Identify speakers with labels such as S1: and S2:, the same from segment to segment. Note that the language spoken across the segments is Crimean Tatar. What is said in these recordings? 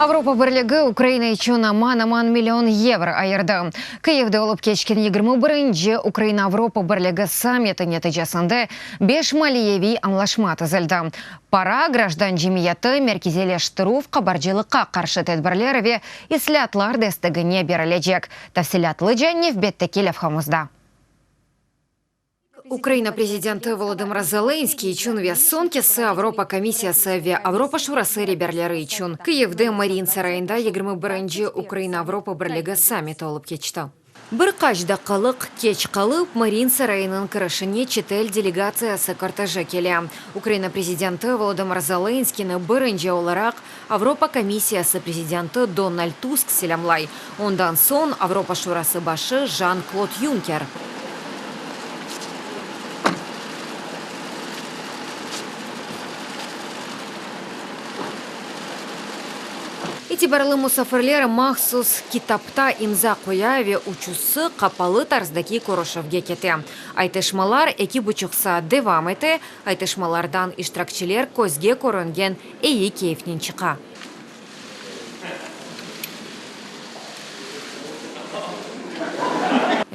S1: Avropa Birligi Ukraina içün aman-aman million yevro ayırdı. Kıyivde olıp keçken 21-nci Ukraina-Avropa Birligi sammiti neticesinde beş maliyeviy añlaşma tizildi. Para, grajdan cemiyeti, merkeziyleştirüv, qabarcılıqqa qarşı tedbirler ve islâatlar destegine berilecek. Tafsilâtlıca nevbetteki levhamızda. Ukraina prezidenti Volodımır Zelenskıy içün ve soñkisi Avropa Komissiyası ve Avropa Şurası reberleri içün Kıyivde Mariin sarayında 21-nci Ukraina-Avropa Birligi sammiti olıp keçti. Bir qaç daqqalıq keç qalıp, Mariin sarayınıñ kirişine çetel delegatsiyası korteji kele. Ukraina prezidenti Volodımır Zelenskıynı birinci olaraq Avropa Komissiyası prezidenti Donald Tusk selâmlay, ondan soñ Avropa Şurası başı Jan-Klod Yunker. İtibarlı musafirler mahsus kitapta imza qoya ve üçüsi qapalı tarzdaki körüşüvge kete. Aytışmalar eki buçuq saat devam ete, aytışmalardan iştirakçiler közge körüngen eyi keyfnen çıqa.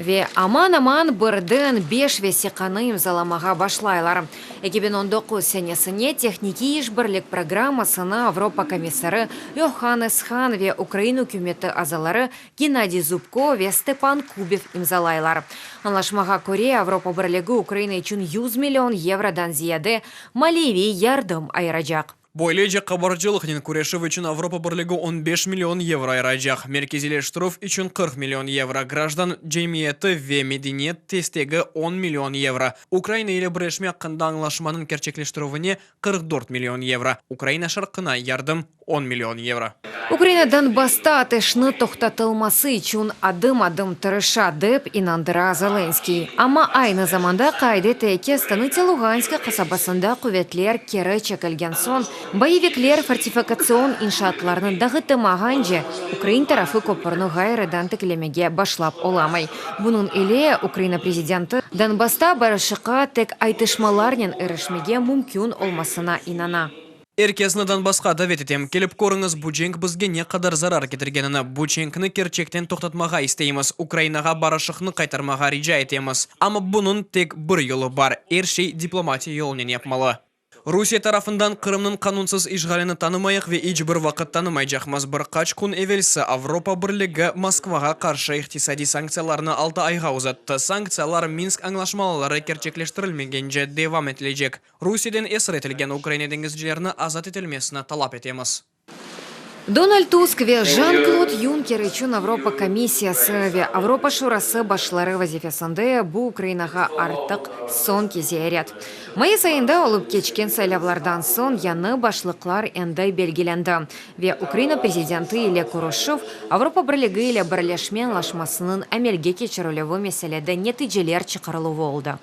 S1: Ve aman-aman birden beş vesiqanı imzalamağa başlaylar. 2019 senesine tehnikiy işbirlik programmasını Avropa komissarı Yohannes Han ve Ukraina ükümeti azaları Gennadiy Zubko ve Stepan Kubiv imzalaylar. Añlaşmağa köre, Avropa Birligi Ukraina içün 100 million yevrodan ziyade maliyeviy yardım ayıracaq.
S2: Böylece, qabarcılıqnen küreşüv içün Avropa Birligi 15 million yevro ayıracaq, merkeziyleştirüv içün 40 million yevro, grajdan cemiyeti ve medeniyet destegi 10 million yevro, Ukraina ile birleşme aqqında añlaşmanıñ kerçekleştirüvine 44 million yevro, Ukraina şarqına yardım 10 million yevro.
S1: Ukraina Donbassta ateşni toqtatılması içün adım-adım tırışa, dep inandıra Zelenskıy. Amma aynı zamanda qayd ete ki, Stanıtsâ Luğanska qasabasında quvetler keri çekilgen soñ, boyevikler fortifikatsion inşaatlarnı dağıtımağance, ukrain tarafı köpürni ğayrıdan tiklemege başlap olamay. Bunıñ ile Ukraina prezidenti Donbassta barışıqqa tek aytışmalarnen irişmege mümkün olmasına inana.
S2: Er kesni Donbassqa davet etem, kelip körüñiz, bu cenk bizge ne qadar zarar ketirgenini. Bu cenkni kerçekten toqtatmağa isteymiz, Ukrainağa barışıqnı qaytarmağa rica etemiz. Amma bunıñ tek bir yolu bar, er şey diplomatiya yolunen yapmalı. Rusiye tarafından Qırımnıñ qanunsız işğalini tanımayıq ve iç bir vaqıt tanımaycaqmız. Bir qaç kün evelsi Avropa Birligi Moskvağa qarşı iqtisadiy sanktsiyalarnı altı ayğa uzattı. Sanktsiyalar Minsk añlaşmaları kerçekleştirilmegence devam etilecek. Rusiyeden esir etilgen Ukraina deñizcilerini azat etilmesini talap etemiz.
S1: Donald Tusk ve Jan-Klod Yunker içün Avropa Komissiyası ve Avropa Şurası başları vazifesinde bu Ukrainağa artıq soñki ziyaret. Mayıs ayında olıp keçken saylavlardan soñ yañı başlıqlar endi belgilendi ve Ukraina prezidenti ile körüşüv Avropa Birligi ile birleşme añlaşmasınıñ amelge keçirilüvi meselede neticeler çıqarıluvı oldı.